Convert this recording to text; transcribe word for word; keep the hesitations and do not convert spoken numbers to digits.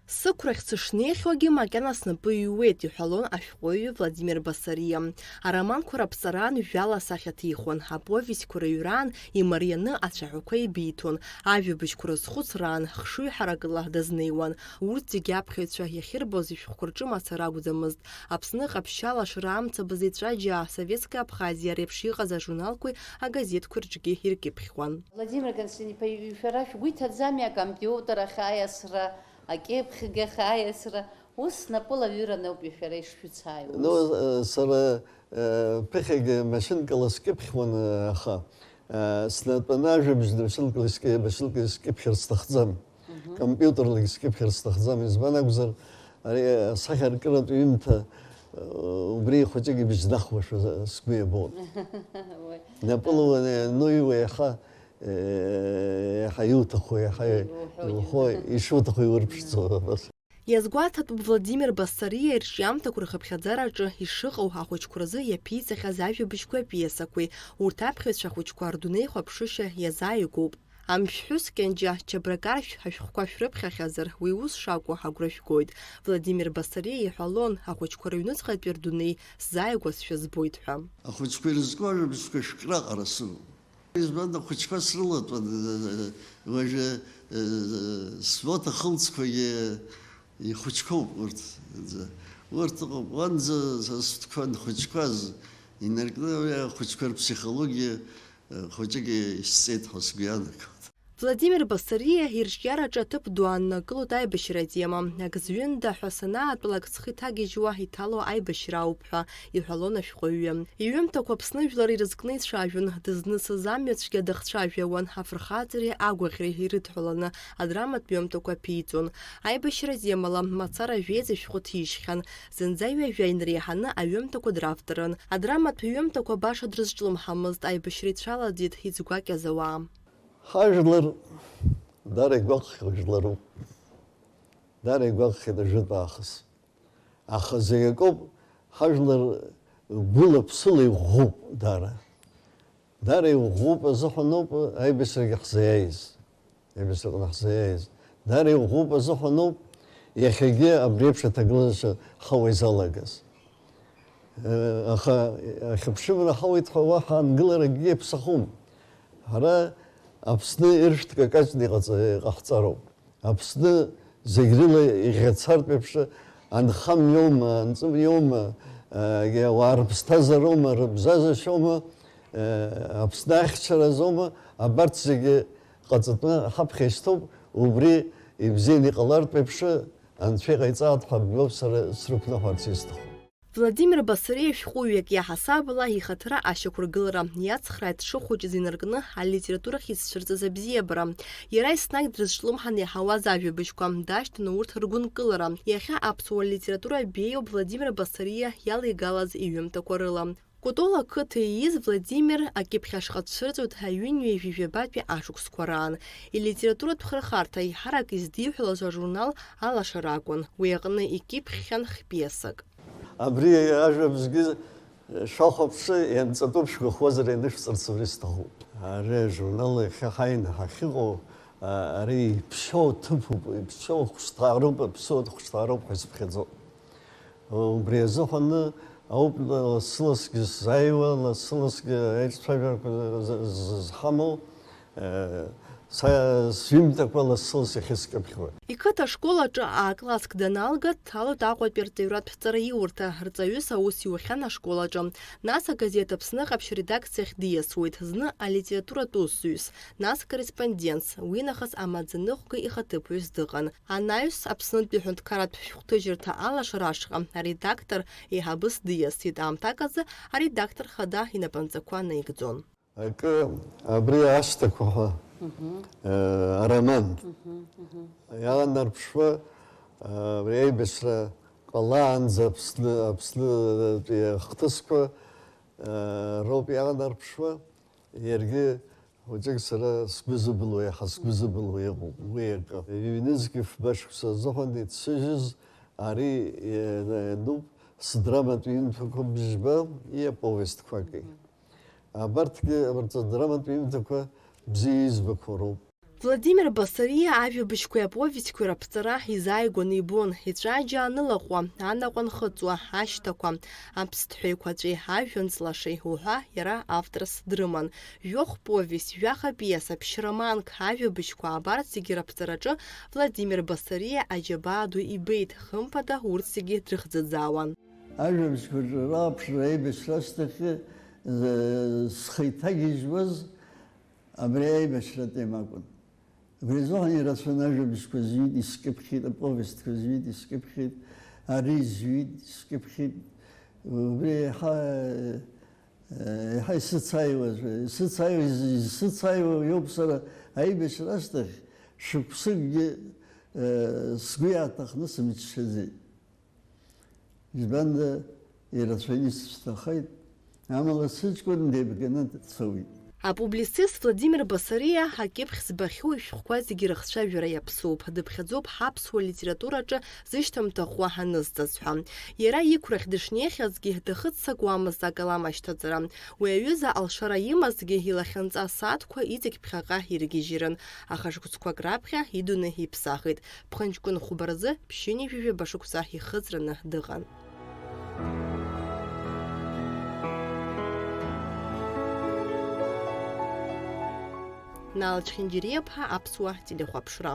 Сықәрахь сышнеихьоугьы макьана снапы иҩуеит, иҳәалон ашәҟәыҩҩы Владимир Басариа. Ароманқәа раԥҵараан жәала асахьа ҭихуан, аповестьқәа рыҩраан имарианы ацәаҳәақәа ибиҭон, ажәабжьқәа рызхәыцраан хшыҩ ҳаракыла дазнеиуан. Урҭ зегьы аԥхьаҩцәа иахьырбоз ишәҟәқәа рҿы мацара акәӡамызт. Аԥсны ҟаԥшьала ашара амцабз еҵәаџьаа Советская Абхазия реиԥш иҟаз ажурналқәеи агазеҭқәеи рҿгьы иркьыԥхьуан. Владимир Константин-иԥа, шәара шәгәы иҭаӡами акомпиутер ахь аиасра, акьыԥхьгьы ахь аиасра? Ус снапы лаҩыраны ауп шәара ишшәыцааиуаз. Ну, э, сара, э, ԥыхьагьы машьынкала скьыԥхьуан, э, аха, э, снатәаны ажәабжь машьынкала скьы-, машьынкала скьыԥхьыр сҭахӡам. Мгм. Компьутерлагьы скьыԥхьыр сҭахӡам. Избан акәзар, ари асахьаркыратә ҩымҭа, э, убри хәыҷык ибжьнахуашәа сгәы иабон. Уи. Напылауан, ну, иуеиҳа, э, иаҳа иуҭаху, иаха иуҳәо, иуҳәо, ишуҭаху иурԥшӡо. Иазгәаҭатәуп Владимир Басариа ирҿиамҭақәа рхыԥхьаӡараҿы ишыҟоу ахәыҷқәа рзы иаԥиҵахьаз ажәабжьқәеи апиесақәеи, урҭ аԥхьаҩцәа ахәыҷқәа рдунеихәаԥшышьа иазааигәоуп. Амшәҳәыс Кьанџьа Чабракаршә ашәҟәқәа шәрыԥхьахьазар, уи ус шакәу агәра жәгоит. Владимир Басариа иҳәалон, ахәыҷқәа рыҩныҵҟатәи рдунеи сзааигәазшәа збоит ҳәа. Ахәыҷқәа ирызку ажәабжьқәа шәкра аҟара сымоуп. Избан, ахәыҷқәа срылатәан, уажәы, э, свод ахылҵқәагьы ихәыҷқәоуп урҭ. Урҭ ыҟоуп, уанӡа са сыхәыҷқәа анхәыҷқәаз инаркны, уи ахәыҷқәа рԥсихологиа, э, хәыҷык исҵеит ҳәа сгәы иаанагоит. Владимир Басариа ирҿиараҿы аҭыԥ ду ааннакылоит аибашьра атема. Ак зҩында ҳәа санаатәалак, схы иҭагьежьуа иҭало аибашьра ауп ҳәа иҳәалон ашәҟәыҩҩы. Иҩымҭақәа Аԥсны жәлар ирызкны ицәажәон, дызнысыз амҩацәгьа дахцәажәауан, афырхаҵареи агәаӷьреи ирыдҳәаланы адраматә ҩымҭақәа ԥиҵон. Аибашьра темала мацара жәеиза шәҟәы ҭижьхьан, зынӡа ҩажәа инареиҳаны аҩымҭақәа дравторын. Адраматә ҩымҭақәа баша дрызҿлымҳамызт, аибашьра ицәалаӡит иӡгәакьаз ауаа. Ҳажәлар дара игәаҟхьоу жәларуп. Дара игәаҟхьеит ажәытә аахыс. Аха зегь акоуп, ҳажәлар гәыла-ԥсыла иӷәӷәоуп дара. Дара иӷәӷәоуп азыҳәаноуп аибашьрагьы ҳзаиааиз. Аибашьраҟны ҳзаиааиз. Дара иӷәӷәоуп азыҳәаноуп иахьагьы абри еиԥш аҭагылазаашьа ҳауа изалагаз. Э, аха ахьыԥшымра ҳауеит ҳәа уаҳа аангыларакгьы иаԥсахом. Ҳара Аԥсны иршәҭ какаҷны иҟаҵа-, иҟаҳҵароуп. Аԥсны зегь рыла иӷьацартә еиԥш, анхамҩоума, анҵымҩоума, егьи ауаа рыԥсҭазаароума, рыбзазашьоума, Аԥсны ахьчаразоума, абарҭ зегьы ҟаҵатәны ҳаԥхьа ишьҭоуп, убри ибзианы иҟалартә еиԥш, Анцәа иҟаиҵааит ҳәа бгоуп сара срықәныҳәарц исҭаху. Владимир Басариа шәҟәыҩҩык иаҳасабала ихаҭара ашьақәыргылара иацхрааит дшыхәыҷыз инаркны алитературахь изцәырҵыз абзиабара. Иара еснагь дрызҿлымҳан иаҳауаз ажәабжьқәа, дашьҭан урҭ ргәынкылара. Иахьа аԥсуа литература беиоуп Владимир Басариа иалеигалаз иҩымҭақәа рыла. Кәтол ақыҭа ииз Владимир акьыԥхь ашҟа дцәырҵуеит аҩынҩажәи жәабатәи ашықәсқәа раан. Илитературатә хырхарҭа еиҳарак издиҳәалаз ажурнал Алашара акәын. Уи аҟны икьыԥхьхьан хпиесак. Абри ажәабжьгьы шәахәаԥшы, ианҵатәуп шәгәахәуазар, ианышәҵарц абри сҭахуп. Ари ажурнал иахьа ҳаины ҳахьыҟоу, а, ари иԥшьоу ҭыԥуп, иԥшьоу хәышҭаароуп, аԥсуа хәышҭаароуп ҳәа исыԥхьаӡоит. Убри азыҳәаны ауп лассы-лассгьы сзааиуа, лассы-лассгьы аиҿцәажәарақәа з-, з-, зҳамоу, э, са сҩымҭақәа лассы-ласс иахьыскьыԥхьуа. Иқыҭа ашкол аҿы А-класск даналга, дҭалоит Аҟәатәи арҵаҩратә ҵараиурҭа, рҵаҩыс аус иухьан ашкол аҿы. Нас агазеҭ Аԥсны ҟаԥшь редакциахь диасуеит, зны алитературатә усзуҩс, нас корреспондентс, уинахыс амаӡаныҟәгаҩ ихаҭыԥуаҩс дыҟан. Анаҩс Аԥснытәи аҳәынҭқарратә шәҟәҭыжьырҭа Алашара ашҟа аредактор еиҳабыс диасит, аамҭак азы аредактор хада инапынҵақәа наигӡон. Акы, абри ашҭақәа ҳәа, э, ароман иаанарԥшуа, э, абри аибашьра ҟалаанӡа Аԥсны, Аԥснытәи ахҭысқәа, э, роуп иаанарԥшуа, иаргьы Хәыҷык сара сгәы зыбылуа, иаҳа сгәы зыбылуа иҟоуп уи акы. Ҩнызқь фба шықәса азыҳәан ицәыжыз ари, е, иануп сдраматә ҩымҭақәа бжьба, иаповестқәаки. Абарҭгьы, абарҭ адраматә ҩымҭақәа бзиа избақәоу роуп. Владимир Басариа ажәабжьқәеи аповестьқәеи раԥҵара изааигәаны ибон, ицәаџьаа анылаҟәуа, анаҟә анхыҵуа, ашьҭақәа, аԥсҭҳәа еиқәаҵәеи ажәҩан ҵлашеи уҳәа иара авторс дрыман. Жәохә повест, жәаха пиеса, ԥшь-романк, ажәабжьқәа абарҭ зегьы раԥҵараҿы Владимир Басариа аџьабаа ду ибеит, хымԥада урҭ зегьы дрыхӡыӡаауан. Ажәабжьқәа рҿы рааԥшра аибашьра ашьҭахь, э, схы иҭагьежьуаз абри аибашьратә тема акәын. Убри азыҳәан ирацәаны ажәабжьқәа зҩит, искьыԥхьит, аповестқәа зҩит, искьыԥхьит, ари зҩит, искьыԥхьит. Убри еиҳа, еиҳа исыцааиуаз, исыцааиуа, исыцааиуа иоуп сара аибашьра ашьҭахь шықәсыкгьы, э, сгәы иааҭахны сымччаӡеит. Избанда, ирацәаны исышьҭахеит, амала сыҷкәын деибганы дцоит. Апублицист Владимир Басариа акьыԥхь збахьоу ишәҟәқәа зегьы рыхцәажәара иаԥсоуп, дыԥхьаӡоуп ҳаԥсуа литератураҿы зышьҭамҭа ӷәӷәа анызҵаз ҳәа. Иара иқәрахь дышнеихьазгьы дахыццакуамызт акалам ашьҭаҵара. Уи аҩыза алшара имазҭгьы, илахьынҵа асааҭқәа иҵегь ԥхьаҟа иргьежьрын, аха шықәсқәак раԥхьа идунеи иԥсахит. Ԥхынҷкәын хәба рзы ԥшьынҩажәи жәаба шықәса ихыҵраны дыҟан. Наал Чхинџьириаԥҳа, Аԥсуа телехәаԥшра.